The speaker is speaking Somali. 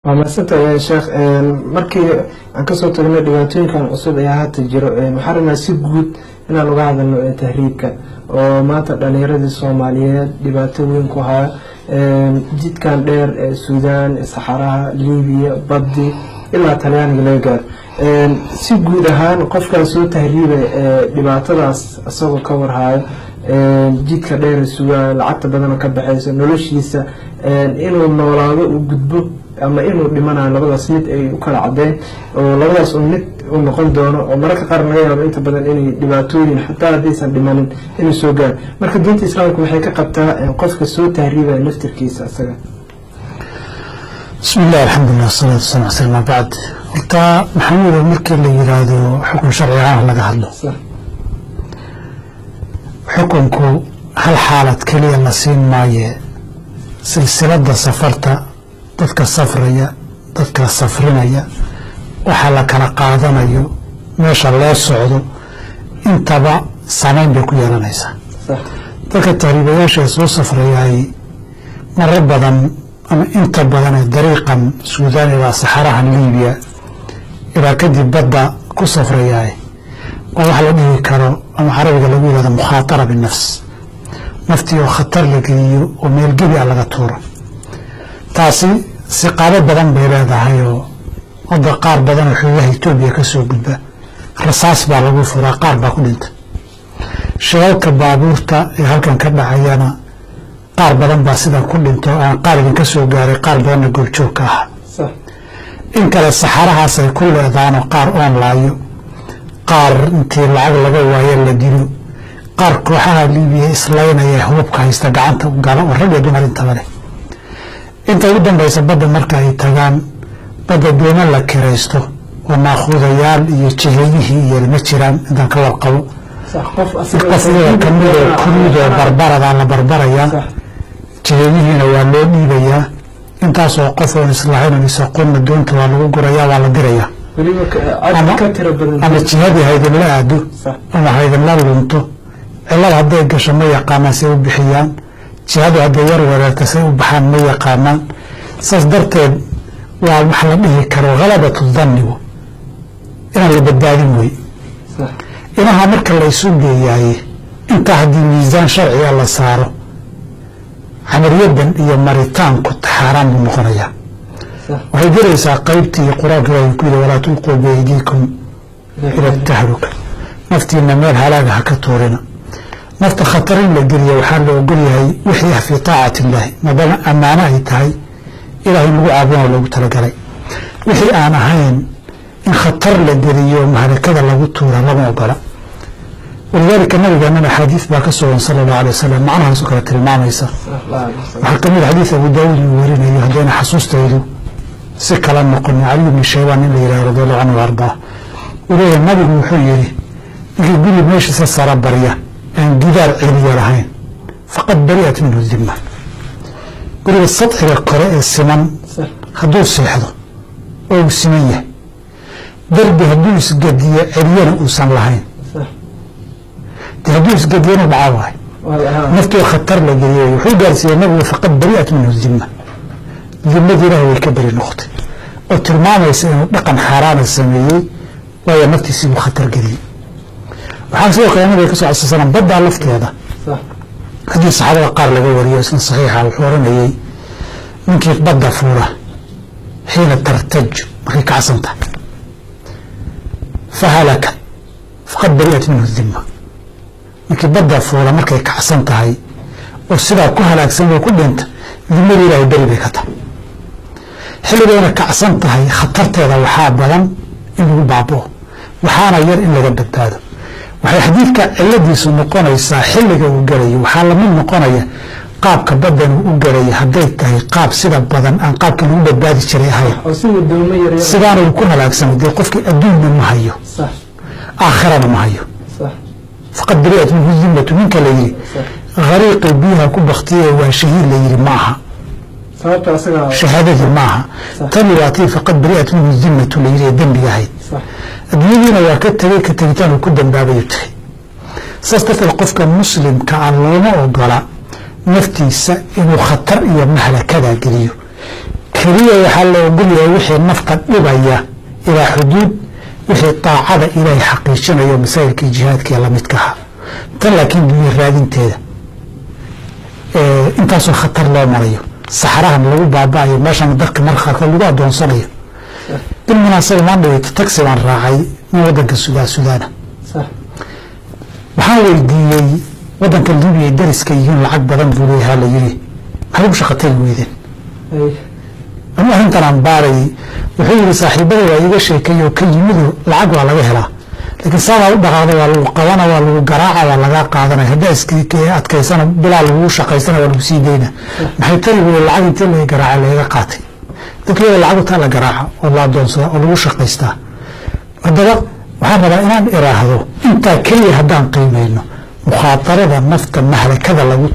Waa mahadsantahay, sheekh. Markii aan kasoo tagnay dhibaatooyinkan cusub ee haata jiro, waxaan rabnaa si guud inaan uga hadalno tahriibka oo maanta dhalinyaradii Soomaaliyeed dhibaato weyn ku haya, jidkan dheer ee Suudaan, Saxaraha Libiya, baddi ilaa Talyaaniga laga gaaro. Si guud ahaan, qofkan soo tahriibay ee dhibaatadaas isagoo ka warhayo, jidka dheer sugaa, lacagta badana ka baxayso, noloshiisa inuu noolaado, uu gudbo ama inuu dhimanayo, labadaas mid ay u kala cadeen oo labadaas un mid uu noqon doono, oo mararka qaar laga yaabo inta badan inay dhibaatooyin, xataa haddaysan dhimanin, inuu soo gaaro. Marka diinta Islaamka waxay ka qabtaa qofka soo tahriibaya naftirkiisa isaga? Bismi illah, alxamdulilah, wasalaatu wasalam ala ma bacd. Horta, Maxamuudo, markii la yiraahdo xukun sharci ahaan laga hadlo, xukunku hal xaalad keliya la siin maaye. Silsiladda safarta, dadka safraya, dadka safrinaya, waxa la kala qaadanayo, meesha loo socdo, intaba saameyn bay ku yeelanaysaa. Dadka tahriibayaasha ee soo safrayaay maro badan ama inta badan ee dariiqan Suudaan ilaa saxarahan Liibiya ilaa kadib badda ku safrayaay, waa wax la dhihi karo ama Carabiga lagu yihahdo mukhaatara binafs, naftii oo khatar la geliyo oo meel gebi ah laga tuuro. Taasi siqaabo badan bay leedahay, oo hadda qaar badan oo xuduudaha Etoobiya ka soo gudba rasaas baa lagu furaa, qaar baa ku dhinta. Shilalka baabuurta ee halkan ka dhacayana qaar badan baa sidan ku dhinto, aan qaar idinka soo gaaray, qaar badanna goobjoog ka aha. In kale saxarahaas ay ku leedaanoo qaar oon laayo, qaar intii lacag laga waayo la dilo, qaar kooxaha Liibiya islaynaya hubabka haysta gacanta u gala, oo rag iyo dumar intaba leh. Inta ugu dambaysa badda marka ay tagaan, badda dooma la kiraysto oo naaquudayaal iyo jiheyihii iyo ma jiraan intaan ka warqabo. Qof iyaga kamid oo kuruudoo barbaradaa la barbarayaa, jiheeyihiina waa loo dhiibayaa. Intaasoo qof oon islahayn oon isaqoonna doonta waa lagu gurayaa, waa la dirayaa. Ama jihadii haydinla aado ama haydinla lunto. Cilad hadday gasho ma yaqaanaan say u bixiyaan, jihadu hadday yar wareerta say u baxaan ma yaqaanaan. Saas darteed waa wax la dhihi karo khalabatu dannigu inaan la badbaadin wey. Inaha marka la isu geeyaaye, intaa haddii miisaan sharciga la saaro, camaliyadan iyo maritaanku xaaraan buu noqonayaa. Waxay gelaysaa qaybtii Qur-aanka Ilahi ku yidhi: "Walaa tulquu biaydiikum ila tahluka", naftiina meel halaaga ha ka tuurina. Nafta khatar in la geliya waxaa la ogol yahay wixii ah fii taacati illaahi, maadaama ammaano ay tahay Ilahay lagu caabudana loogu talagalay. Wixii aan ahayn in khatar la geliyo, mahalakada lagu tuura, lama ogola. Walidaalika nabigeenana axaadiis baa ka sugan, sala allahu alay wasalam, macnahaasoo kale tilmaamaysa. Waxaa kamid xadiis Abu Daawuud uu warinayo, haddayna xasuustaydu si kala noqonin, Caliy bni Shaybaan nin la yihahdo, radi allahu canhu ardaa, uu leeyahay nabigu wuxuu yihi: "Ninkii guri meeshiisa sara barya aan gidaar celiya lahayn, faqad bari'at minhu dimma." Guriga sadxiga kore ee siman hadduu seexdo oo uu siman yahay, darbi hadduu isgediyo celiyana uusan lahayn, de hadduu isgediyana dhacaa waay, naftii khatar la geliyay. Wuxuu gaarsiiyey nabigu: "Faqad bari'at minhu dimma", dimadii Ilahi way ka beri noqotay, oo tilmaamaysa inuu dhaqan xaaraana sameeyey, waayo naftiisii buu khatar geliyey. Waxaan sidoo kale nabiga ka soo xasuusanaa baddaa lafteeda haddii saxaabada qaar laga wariyo, isna saxiixa, wuxuu oranayey: ninkii badda fuula xiina tartaj, markay kacsanta, fahalaka faqad bari'at minhu dimma. Ninkii badda fuula markay kacsan tahay oo sidaa ku halaagsan oo ku dhinta, dimada Ilaahay beri bay ka tahay. Xilligayna kacsan tahay khatarteeda waxaa badan in lagu baaboo, waxaana yar in laga badbaado. Waxay xadiidka ciladiisu noqonaysaa xilliga uu gelayo. Waxaa lamid noqonaya qaabka baddan uu u gelaya, hadday tahay qaab sida badan aan qaabkii lagu badbaadi jiray ahayn, sidaana uu ku halaagsamay, dee qofkii adduunna ma hayo, aakhirana ma hayo. "Faqad bari'at minhu dimmatu" ninka la yidhi hariiqii biyaha ku baktiye waa shahiid la yidhi ma aha, shahaadadii ma aha. Tani waa tii "faqad bari'at minhu dimmatu" la yidhi ee dembiga ahayd. Adduunyadiina waa ka tegey, ka tegitaan uu ku dambaabayu tegey. Saas darteed qofka muslimka ah looma ogola naftiisa inuu khatar iyo mahlakada geliyo. Keliya waxaa la ogolyahay wixii nafta dhibaya ilaa xuduud, wixii taacada Ilaahay xaqiijinayo, masaa'ilkii jihaadkii lamidka ahaa. Tan laakiin dunya raadinteeda intaasoo khatar loo marayo, saxarahan lagu baaba'ayo, meeshan dadka marka qaarkood lagu adoonsanayo. Bilmunaasaba, maan taxi baan raacay nin wadanka Sudaana. Waxaan weydiiyey, wadanka Libiya dariska yihiin lacag badan buu leeyahaa, la yiri, maxay ugu shaqo tagi weydeen? Anu arrintan aan baarayay, wuxuu yihi, saaxiibada waa iiga sheekeeyey oo ka yimido, lacag waa laga helaa, laakiin saadaa u dhaqaaqda waa lagu qabana, waa lagu garaaca, waa lagaa qaadanaya. Haddaa iska adkaysana, bilaa lagugu shaqaysana, waa lagu sii dayna. Maxay tari buuri lacag intii laga garaaca lagaga qaatay? Dadka iyada lacag utaa la garaaca oo la adoonsada oo lagu shaqaystaa. Haddaba waxaan rabaa inaan iraahdo, intaa keliya haddaan qiimeyno mukhaatarada nafta mahlakada lagu